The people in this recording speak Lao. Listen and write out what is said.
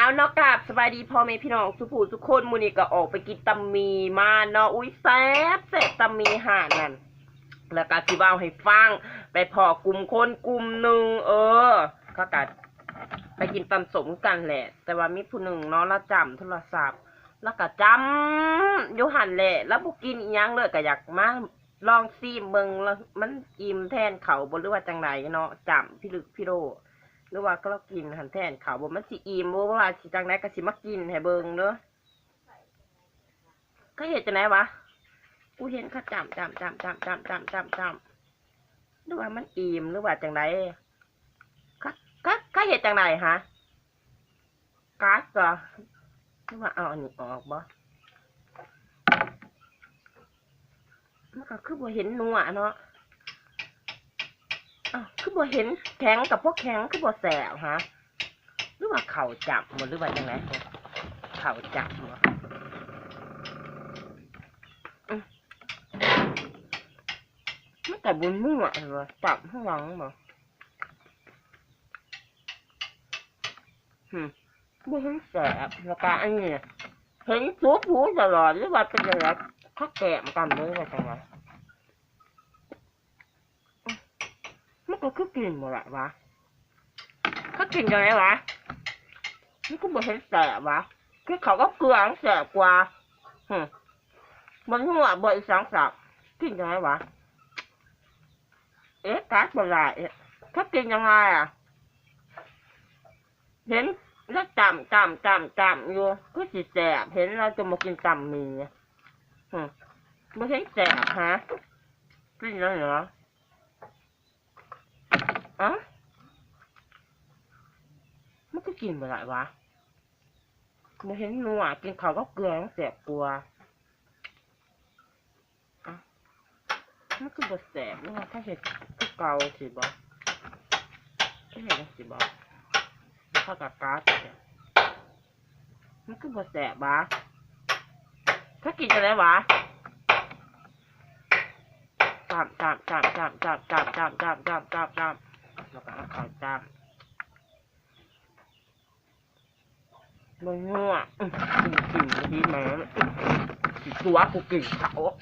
ເອົາເນາະ ກາບສະບາຍດີພໍ່ແມ່ພີ່ນ້ອງສູ່ຜູ້ສູ່ຄົນ. ມື້ນີ້ກໍອອກໄປກິນຕຳໝີ່ມາເນາະ. ອຸ້ຍ ແຊບ ແຊບຕຳໝີ່ຮ້ານນັ້ນ. ແລ້ວກໍຊິເວົ້າໃຫ້ຟັງ ໄປພໍ້ກຸ່ມຄົນກຸ່ມໜຶ່ງ ເອີ ເຂົາກໍໄປກິນຕຳສົ້ມກັນແຫຼະ ແຕ່ວ່າມີຜູ້ໜຶ່ງເນາະ ລາວຈ້ຳໂທລະສັບ ລາວກໍຈ້ຳຢູ່ຫັ້ນແຫຼະ ລາວບໍ່ກິນອີ່ຫຍັງເລີຍ ກໍຢາກມາລອງຊີມເບິ່ງ ລະມັນອີ່ມແທນເຂົ້າບໍ່ ຫຼືວ່າຈັ່ງໃດເນາະ. ຈ້ຳພິລຶກພິໂລ ຫຼືວ່າລາວກິນຫັ້ນແທນເຂົ້າບໍ່ ມັນຊິອີ່ມບໍ່ ວ່າຊິຈັ່ງໃດ ກໍຊິມາກິນໃຫ້ເບິ່ງເດີ. ເຂົາເຮັດຈັ່ງໃດຫວາ? ກູເຫັນເຂົາຈ້ຳ ຈ້ຳ ຈ້ຳ ຈ້ຳ ຈ້ຳ ຈ້ຳ ຈ້ຳ ຈ້ຳ ຫຼືວ່າມັນອີ່ມ ຫຼືວ່າຈັ່ງໃດ? ເຂົາ ເຂົາ ເຂົາເຮັດຈັ່ງໃດຫາ? ກັດບໍ ຫຼືວ່າເອົາອັນນີ້ອອກບໍ? ມັນກໍຄືບໍ່ເຫັນນົວເນາະ. ອ້າວ ຄືບໍ່ເຫັນແຂງ ກໍບໍ່ແຂງ ຄືບໍ່ແຊບຫາ? ຫຼືວ່າເຂົ້າຈ້ຳບໍ ຫຼືວ່າຈັ່ງໃດ? ເຂົ້າຈ້ຳບໍ? ອື ມັນກໍບໍ່ນົວ ວ່າຈ້ຳຂ້າງຫຼັງບໍ? ຫື ບໍ່ເຫັນແຊບ. ແລ້ວກະອັນນີ້ ເຫັນສູບຫູຕະຫຼອດ ຫຼືວ່າເປັນຈັ່ງໃດ? ເຂົາແກ້ມກັນເລີຍວ່າຈັ່ງໃດ? ມັນກໍຄືກິນບໍ່ໄດ້ຫວາ? ເຂົາກິນຈັ່ງໃດຫວາ? ມັນຄືບໍ່ເຫັນແຊບຫວາ? ຄືເຂົ້າກັບເກືອມັນແຊບກວ່າ. ຫື ບໍ່ນົວ ບໍ່ອີ່ສັງສັກ ກິນຈັ່ງໃດຫວາ? ເອະ ກັດບໍ່ໄດ້ ເຂົາກິນຈັ່ງໃດອະ? ເຫັນລາວຈ້ຳ ຈ້ຳ ຈ້ຳ ຈ້ຳຢູ່ ຄືຊິແຊບ ເຫັນລາວຈະມາກິນຕຳໝີ່. ຫື ບໍ່ເຫັນແຊບຫາ? ກິນຈັ່ງໃດຫວາ? ເອົ້າ ມັນຄືກິນບໍ່ໄດ້ຫວາ? ບໍ່ເຫັນນົວ ກິນເຂົ້າກັບເກືອມັນແຊບກວ່າ. ເອົ້າ ມັນຄືບໍ່ແຊບ ຫຼືວ່າເຂົາເຮັດຄືເກົ່າຊີ້ບໍ? ເຂົາເຮັດຈັ່ງຊີ້ບໍ? ເຂົາກະກັດ ມັນຄືບໍ່ແຊບຫວາ? ເຂົາກິນຈັ່ງໃດຫວາ? ຈ້ຳ ຈ້ຳ ຈ້ຳ ຈ້ຳ ແລ້ວກໍເອົາເຂົ້າຈ້ຳ. ບໍ່ນົວ ອື ກິນ ກິນດີແມ່ ອື ຊິຕົວະກູກິນເຂົ້າ.